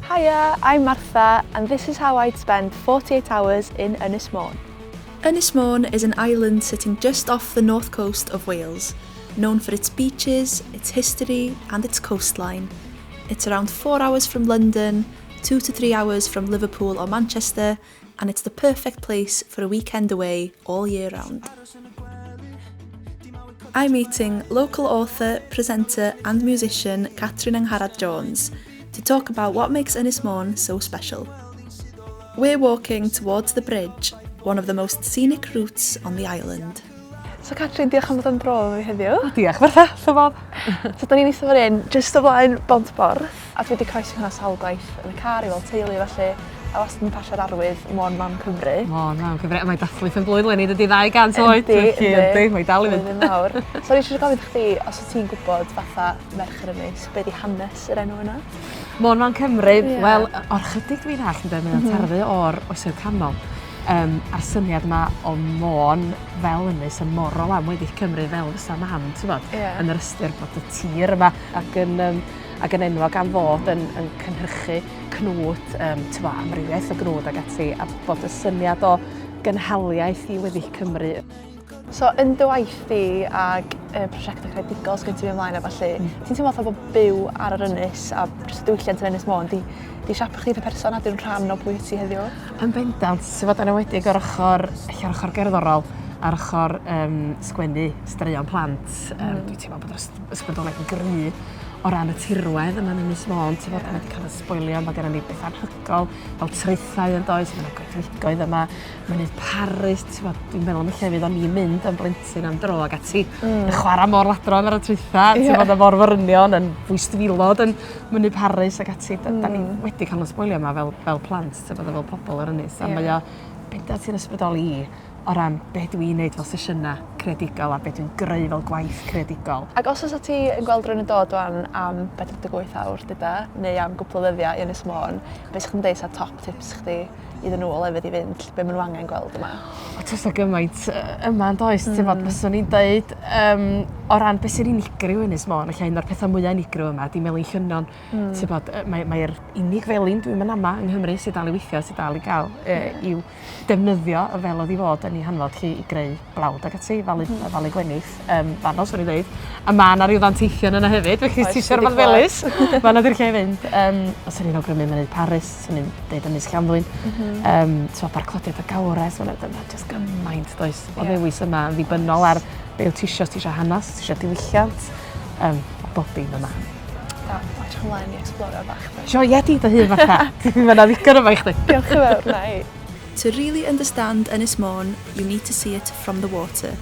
Hiya, I'm Martha and this is how I'd spend 48 hours in Ynys Môn. Ynys Môn is an island sitting just off the north coast of Wales, known for its beaches, its history and its coastline. It's around 4 hours from London, 2 to 3 hours from Liverpool or Manchester, and it's the perfect place for a weekend away all year round. I'm meeting local author, presenter and musician Catrin Angharad Jones to talk about what makes Ynys Môn so special. We're walking towards the bridge, one of the most scenic routes on the island. So Catrin, diolch am ddod am dro efo fi heddiw. O, diolch Martha, wrth fy modd. So da ni'n eistedd fan hyn, jyst o flaen Bont Borth, a dwi wedi croesi hwnna sawl gwaith yn y car i weld teulu felly, a wastad yn pasio'r arwydd Môn Mam Cymru. Môn Mam Cymru, a mae dathlu pen blwydd leni, dydy 200 oed. Yndi, yndi. Yndi, mae dal i fynd. Blwyddyn mawr. So o'n i eisiau gofyn chdi, os wyt ti'n gwybod fatha merch yr ynys, be di hanes yr enw yna? Môn Mam Cymru, Ie. wel, o'r chydig dwi'n all, ynde, mae'n tarddu o'r Oesoedd Canol. Um, a'r syniad yma o Môn fel ynys yn morol am weddill Cymru fel fysa mam, ti'n bod? Ie. Yn yr ystyr bod y tir yma ac yn, um, ac yn enwog am fod yn, yn cynhyrchu cnwd, um, ti'n bod, amrywiaeth o gnwd ac ati, a bod y syniad o gynhaliaeth i weddill Cymru. So, yn dy waith di ag y prosiectau creadigol sgyn ti fynd ymlaen a ballu, ti'n teimlo fatha bod byw ar yr ynys a jyst y diwylliant yn Ynys Môn, di, di siapio chdi fatha person a di'n rhan o pwy wyt ti heddiw? Yn bendant, ti'n bod, yn enwedig o'r ochr, ella o'r ochr gerddorol, a'r ochr um, sgwennu straeon plant. Um, Dwi'n teimlo bod yr ysbrydoliaeth yn gry o ran y tirwedd yma yn Ynys Môn, ti'n bod, yeah. wedi cael y sboilio, mae gennym ni beth anhygol, fel traethau yn does, mae yna goedwigoedd yma, Mynydd Parys, ti'n bod, dwi'n meddwl am y llefydd o'n i'n mynd yn blentyn am dro ac ati, yn chwarae môr ladron ar y traethau, yeah. ti'n bod, y môr-forynion yn fwystfilod yn Mynydd Parys ac ati. Da, da ni wedi cael yn sboilio yma fel, fel plant, ti'n bod, fel pobl ar ynys, a yeah. mae o bendant sy'n ysbrydoli i o ran be dwi'n neud fel sesiynau creadigol a be dwi'n greu fel gwaith creadigol. Ac os oes ti yn gweld rhywun yn dod wan am 48 awr, dyda, neu am gwpl o ddyddiau i Ynys Môn, be sy'ch yn deud sa top tips chdi iddyn nhw o lefydd i fynd, be maen nhw angen gweld yma? O, tysa gymaint yma yn does, mm. ti'n fod, byswn i'n deud, um, o ran beth sy'n unigryw Ynys Môn, lle un o'r pethau mwyaf unigryw yma, di Melin Llynnon. Mm. Ti'n bod, mae'r mae, unig felin dwi'n mynd ama yng Nghymru sydd dal i weithio, sydd dal i gael e, i'w defnyddio fel oedd i fod yn ei hanfod chi i greu blawd ac ati, falu, mm. falu gwenith, um, fanno, swn i'n dweud. A mae yna rhyw ddanteithion yna hefyd, felly ti eisiau rhywbeth felys, mae yna di'r lle i fynd. Um, os o'n i'n awgrymu mynydd Paris, swn i'n deud Ynys Llanddwyn. Mm -hmm. um, so, Barclodiad y Gawres, mae'n yna just gymaint, does, o yeah. ddewis yma yn ddibynnol ar be wyt ti eisiau, ti eisiau hanes, ti eisiau diwylliant, um, bob dim yma. Da, edrych ymlaen i exploro bach. Joia di dy hun fatha. Mae yna ddigon yma i chdi. Diolch yn fawr, na i. To really understand Ynys Môn, you need to see it from the water.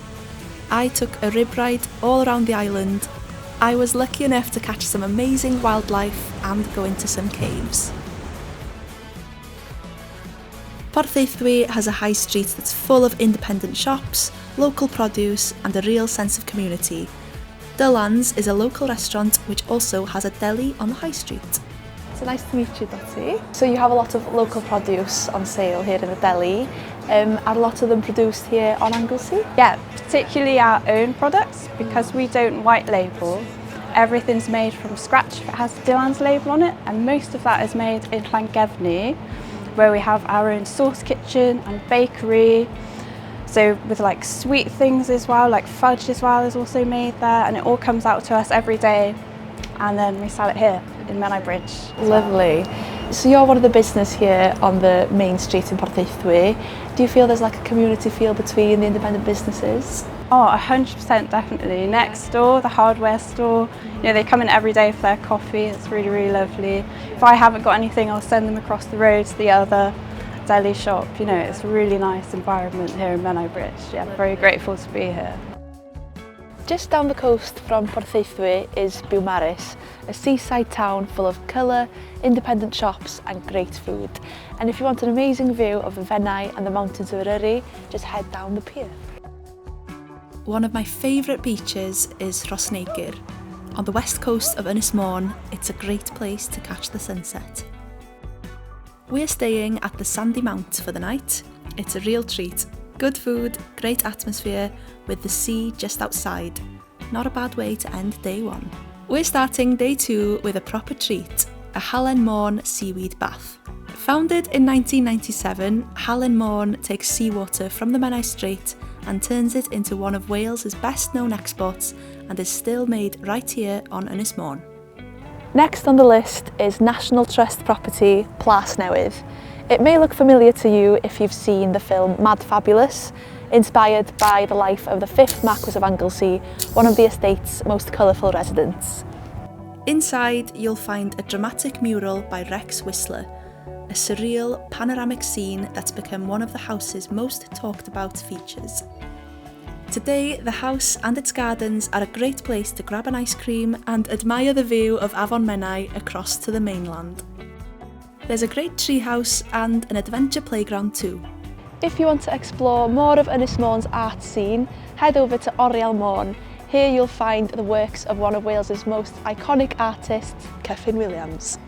I took a rib ride all around the island. I was lucky enough to catch some amazing wildlife and go into some caves. Porthaethwy has a high street that's full of independent shops, local produce and a real sense of community. Dylan's is a local restaurant which also has a deli on the high street. So nice to meet you, Dottie. So you have a lot of local produce on sale here in the deli. Are a lot of them produced here on Anglesey? Yeah, particularly our own products, because we don't white label. Everything's made from scratch if it has Dylan's label on it, and most of that is made in Llangefni, where we have our own sauce kitchen and bakery. So with like sweet things as well, like fudge as well is also made there, and it all comes out to us every day, and then we sell it here in Menai Bridge. Lovely. So you're one of the business here on the main street in Porthaethwy. Do you feel there's like a community feel between the independent businesses? Oh, 100% definitely. Next door, the hardware store, you know, they come in every day for their coffee. It's really, really lovely. If I haven't got anything, I'll send them across the road to the other deli shop. You know, it's a really nice environment here in Menai Bridge. Yeah, very grateful to be here. Just down the coast from Porthaethwy is Beaumaris, a seaside town full of colour, independent shops and great food. And if you want an amazing view of the Fenai and the mountains of Eryri, just head down the pier. One of my favourite beaches is Rhosneigr. On the west coast of Ynys Môn, it's a great place to catch the sunset. We're staying at the Sandy Mount for the night. It's a real treat. Good food, great atmosphere, with the sea just outside. Not a bad way to end day one. We're starting day two with a proper treat. a Halen Môn seaweed bath. Founded in 1997, Halen Môn takes seawater from the Menai Strait and turns it into one of Wales's best known exports and is still made right here on Ynys Môn. Next on the list is National Trust property Plas Newydd. It may look familiar to you if you've seen the film Mad Fabulous, inspired by the life of the fifth Marquis of Anglesey, one of the estate's most colourful residents. Inside, you'll find a dramatic mural by Rex Whistler, a surreal panoramic scene that's become one of the house's most talked about features. Today, the house and its gardens are a great place to grab an ice cream and admire the view of Afon Menai across to the mainland. There's a great treehouse and an adventure playground too. If you want to explore more of Ynys Môn art scene, head over to Oriel Môn. Here you'll find the works of one of Wales's most iconic artists, Kyffin Williams.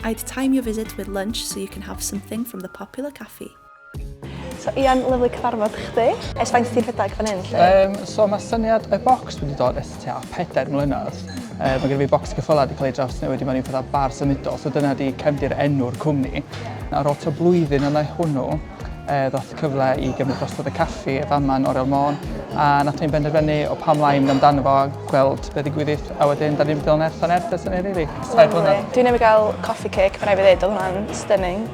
I'd time your visit with lunch so you can have something from the popular cafe. So Ian, lyfli cyfarfod chdi. Ers faint ti'n rhedeg fan hyn? Lle? So mae syniad y bocs wedi dod ers tua 4 mlynedd. Mae gen i fi bocs ceffylau wedi cael ei drawsnewid i mewn i fatha bar symudol, so dyna di cefndir enw'r cwmni. Ar ôl tua blwyddyn yna hwnnw, ddoth cyfle i gymryd drosodd y caffi y fama yn Oriel Môn, a nath ni'n benderfynu o pam lai mynd amdano fo, gweld beth ddigwyddith, a wedyn da ni'n mynd o nerth o nerth ers hynny, really. 3 blynedd. Dwi newydd gael coffee cake, mae rhaid fi ddweud, oedd hwnna'n stunning.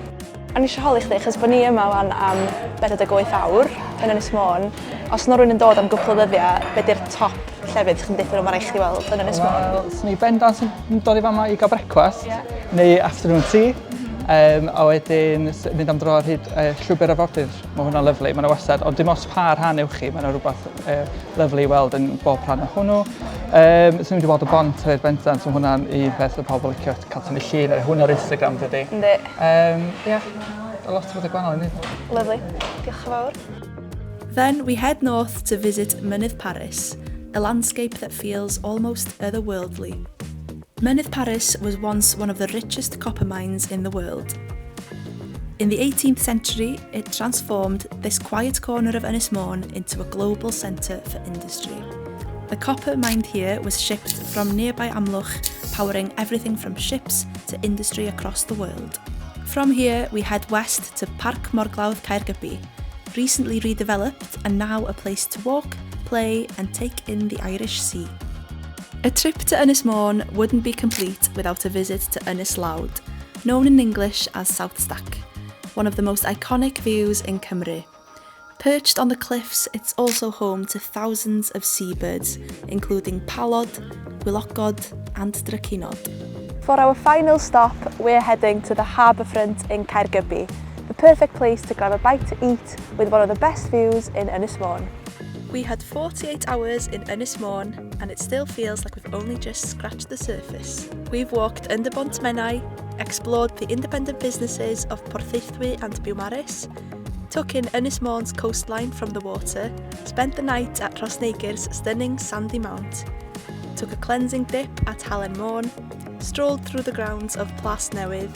O'n i eisiau holi chdi, chos bod ni yma wan am 48 awr yn Ynys Môn. Os yna rhywun yn dod am gwpl o ddyddiau, be di'r top llefydd chi'n deutha nhw mae rhaid chdi weld yn Ynys Môn? Wel, swn i bendant yn dod i fama i gael brecwast, neu afternoon tea. A wedyn mynd am dro ar hyd llwybr arfordir. Mae hwnna'n lyfli, mae'n wastad, ond dim os pa rhan ewch chi, mae'n rhywbeth lyfli i weld yn bob rhan o hwnnw. Swn i'n mynd i weld y bont hefyd bendant, so hwnna'n un peth y pobl licio cael tynnu llun ar hwnna ar Instagram dydy. Yndi. Yeah, a lot o bethau gwahanol i wneud. Lyfli. Diolch yn fawr. Then we head north to visit Mynydd Parys, a landscape that feels almost otherworldly. Mynydd Parys was once one of the richest copper mines in the world. In the 18th century, it transformed this quiet corner of Ynys Môn into a global centre for industry. The copper mined here was shipped from nearby Amlwch, powering everything from ships to industry across the world. From here, we head west to Parc Morglawdd Caergybi, recently redeveloped and now a place to walk, play and take in the Irish Sea. A trip to Ynys Môn wouldn't be complete without a visit to Ynys Lawd, known in English as South Stack, one of the most iconic views in Cymru. Perched on the cliffs, it's also home to thousands of seabirds, including palod, gwylogod and drychinod. For our final stop, we're heading to the harbourfront in Caergybi, the perfect place to grab a bite to eat with one of the best views in Ynys Môn. We had 48 hours in Ynys Môn and it still feels like we've only just scratched the surface. We've walked under Bont Menai, explored the independent businesses of Porthaethwy and Beaumaris, took in Ynys Môn's coastline from the water, spent the night at Rhosneigr's stunning sandy mount, took a cleansing dip at Halen Môn, strolled through the grounds of Plas Newydd,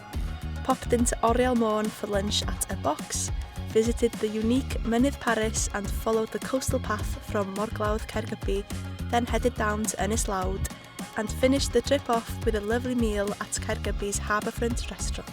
popped into Oriel Môn for lunch at a box, visited the unique Mynydd Parys and followed the coastal path from Morglawdd Caergybi, then headed down to Ynys Lawd and finished the trip off with a lovely meal at Caergybi's Harbourfront restaurant.